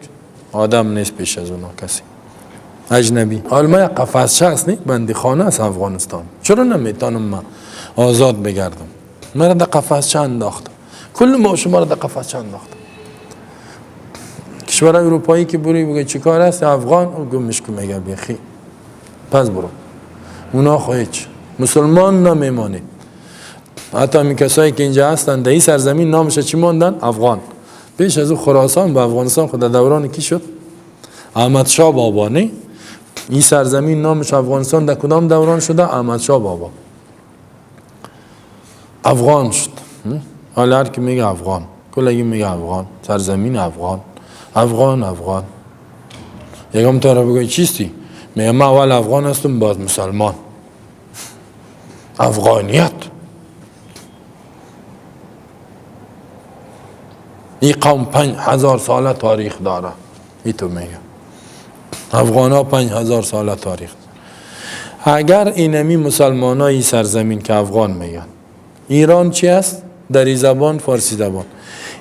آدم نیست پیش از اونا کسی اجنبی. حال ما یک قفس شخص نی، بندی خانه است افغانستان. چرا نمیتونم ما آزاد بگردم؟ مرا در قفس چه انداخت؟ کل ما شما را در قفس چه انداخت؟ کشورهای اروپایی که بری بگه چیکار است افغان، او گمش کو میگه بیخی پس برو. اونا خو هیچ مسلمان نمیمانه. حتی می کسایی که اینجا هستن در این سرزمین نامش چی ماندن؟ افغان. پیش از او خراسان به افغانستان خود دوران کی شد؟ احمد شاه بابا. نه این سرزمین نامش افغانستان در کدام دوران شده؟ احمد شاه بابا افغان شد. حالا هر کی میگه افغان، کلگی میگه افغان، سرزمین افغان، افغان افغان. یکم تا را بگوی چیستی؟ میگه من اول افغان هستم باز مسلمان. افغانیت این قوم 5000 ساله تاریخ داره. ای تو میگه افغان ها 5000 ساله تاریخ داره. اگر اینمی مسلمان های سرزمین که افغان میگن، ایران چی است؟ دری زبان، فارسی زبان.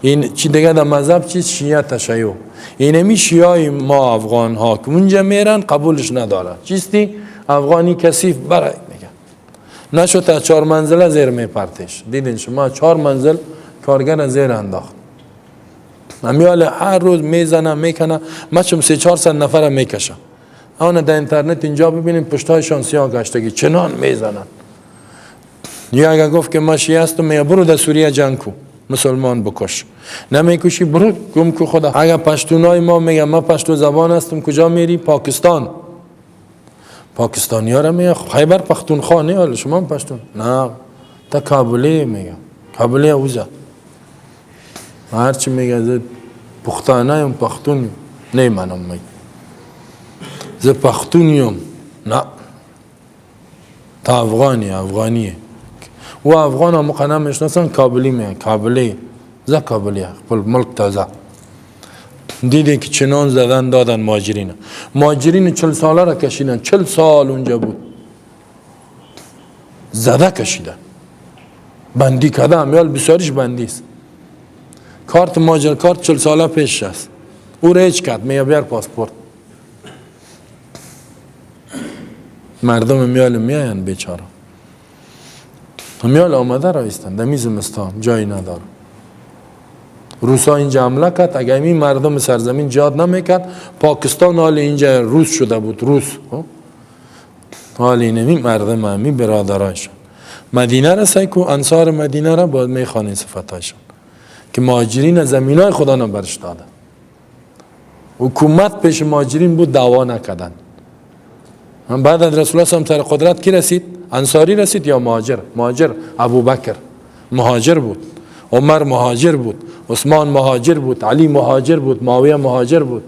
این چی دیگه در مذهب چی؟ شیعه تشیع. اینمی شیعه ما افغان ها که اونجا میرن قبولش نداره. چیستی؟ افغانی کثیف برای میگن. نشد تا 4 منزله زیر میپرتش. دیدین شما 4 منزل کارگر زیر انداخت. امیال هر روز میزنه میکنه، مچم 300-400 نفر میکشه. آن در اینترنت اینجا ببینیم پشتایشان سیاه گشتگی چنان میزنن. یا اگر گفت که ما شیعه هستم، میگه برو در سوریه جنگ کو، مسلمان بکش. نمیکشی برو گم کو خدا. اگر پشتونای ما میگه ما پشتو زبان هستم، کجا میری؟ پاکستان. پاکستانی ها را میگه خیبر پختونخوا نه، حالا شما پشتون نه، تا کابلی میگه، کابلی اوزا. هرچی میگه پختانه یم پختون نه، منم میگه ز پختونیم نه، تا افغانی افغانیه. و افغان هم مقنع میشناسن، کابلی میگه، کابلی ز کابلی خپل ملک تازه. دیده که چنان زدن دادن مهاجرین. مهاجرین 40 ساله را کشیدن، 40 سال اونجا بود، زده کشیدن، بندی کرده. امیال بسیارش بندی است. کارت مهاجر کارت 40 ساله پیش است، او را هیچ کرد میگه بیار پاسپورت. مردم میال میاین بیچاره، میال آمده را ایستن در زمستان جایی نداره. روسا اینجا حمله کرد، اگر این مردم سرزمین جهاد نمیکرد پاکستان حال اینجا روس شده بود، روس حال اینمی مردم همی برادرایشان. مدینه را سعی کو، انصار مدینه را باید میخوانین صفتایشان که مهاجرین زمین های خدا نبرش دادن. حکومت پیش مهاجرین بود، دعوا نکردن. بعد از رسول الله سر قدرت کی رسید؟ انصاری رسید یا مهاجر؟ مهاجر. ابوبکر مهاجر بود، عمر مهاجر بود، عثمان مهاجر بود، علی مهاجر بود، معاویه مهاجر بود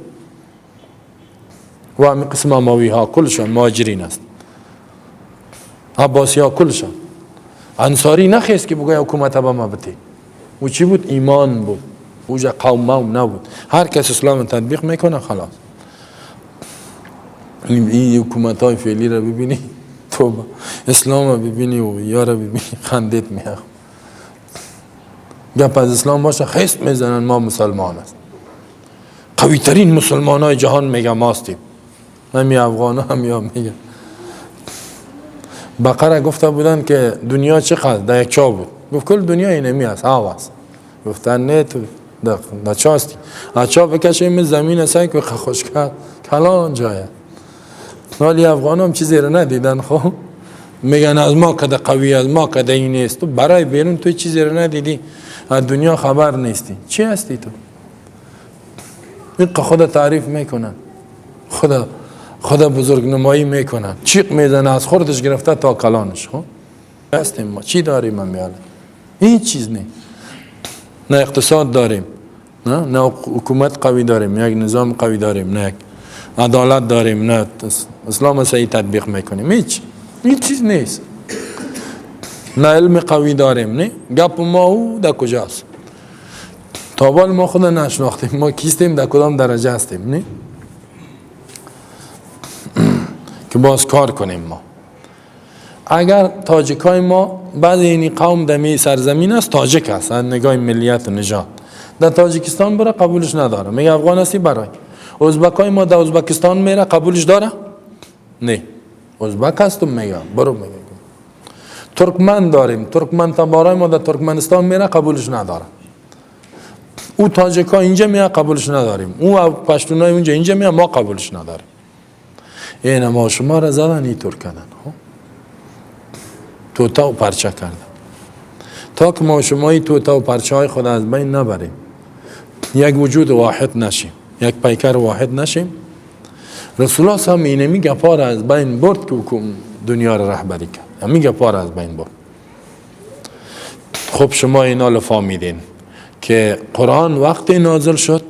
و همین قسم اموی ها کلشان مهاجرین است. عباسی ها کلشان. انصاری نخیست که بگوی حکومت به ما بتی. او چی بود؟ ایمان بود. اوجا قوم موم نبود. هر کس اسلام تطبیق میکنه خلاص. این حکومت های فعلی را ببینی توبه، اسلام را ببینی و یا را ببینی خندت میاد. گپ از اسلام باشه خیست میزنن ما مسلمان است، قوی ترین مسلمان های جهان میگه ماستیم. همی افغان هم یا میگه بقره گفته بودن که دنیا چقدر در یک چا بود، گفت کل دنیا اینمی است، هوا است. گفتن نه تو در چا هستی، از چا بکشیم زمین سعی که خوش کرد کلان جایه. ولی افغان هم چیزی رو ندیدن. خب میگن از ما کده قوی، از ما کده این نیست. تو برای بیرون تو چیزی رو ندیدی، از دنیا خبر نیستی، چی هستی تو؟ این خدا تعریف میکنن، خدا بزرگ نمایی میکنن، چیق میزنه از خوردش گرفته تا کلانش. خب هستیم ما چی داریم؟ من میاله هیچ چیز نه، نه اقتصاد داریم، نه حکومت قوی داریم، یک نظام قوی داریم، نه عدالت داریم، نه اسلام صحیح تطبیق میکنیم، هیچ چیز نیست. نه علم قوی داریم، نه گپ ما او در کجاست؟ تا بال ما خود نشناختیم، ما کیستیم، در کدام درجه هستیم، نه که باز کار کنیم. ما اگر تاجیکای ما بعضی این قوم دمی سرزمین است، تاجیک است از نگاه ملیت و نژاد، در تاجیکستان بره قبولش نداره، میگه افغان هستی برای. ازبکای ما در ازبکستان میره قبولش داره؟ نه، ازبک هستم میگه برو. میگه ترکمن داریم، ترکمن تبارای ما در ترکمنستان میره قبولش نداره. او تاجیکا اینجا میاد قبولش نداریم، او پشتونای اونجا اینجا میاد ما قبولش نداریم. این ما شما را زدن اینطور کردن، توتا و پرچه کردن تا که ما شما این توتا و پرچه های خود از بین نبریم، یک وجود واحد نشیم، یک پیکر واحد نشیم. رسول الله هم اینمی گپا را از بین برد که دنیا را رهبری کرد، همین گپا را از بین برد. خب شما اینا لفا میدین که قرآن وقتی نازل شد،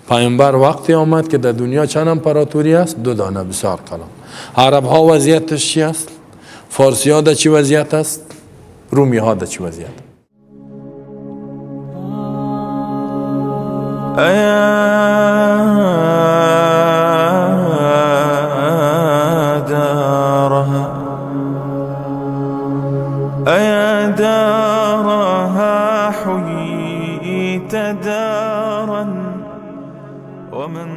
پیامبر وقتی آمد که در دنیا چند امپراتوری است؟ 2 دانه، بسیار کلام. عرب ها وضعیتش چی است؟ فارسی ها در چی وضعیت است؟ رومی ها در چی وضعیت؟ أيا دارها، أيا دارها حييت دارا ومن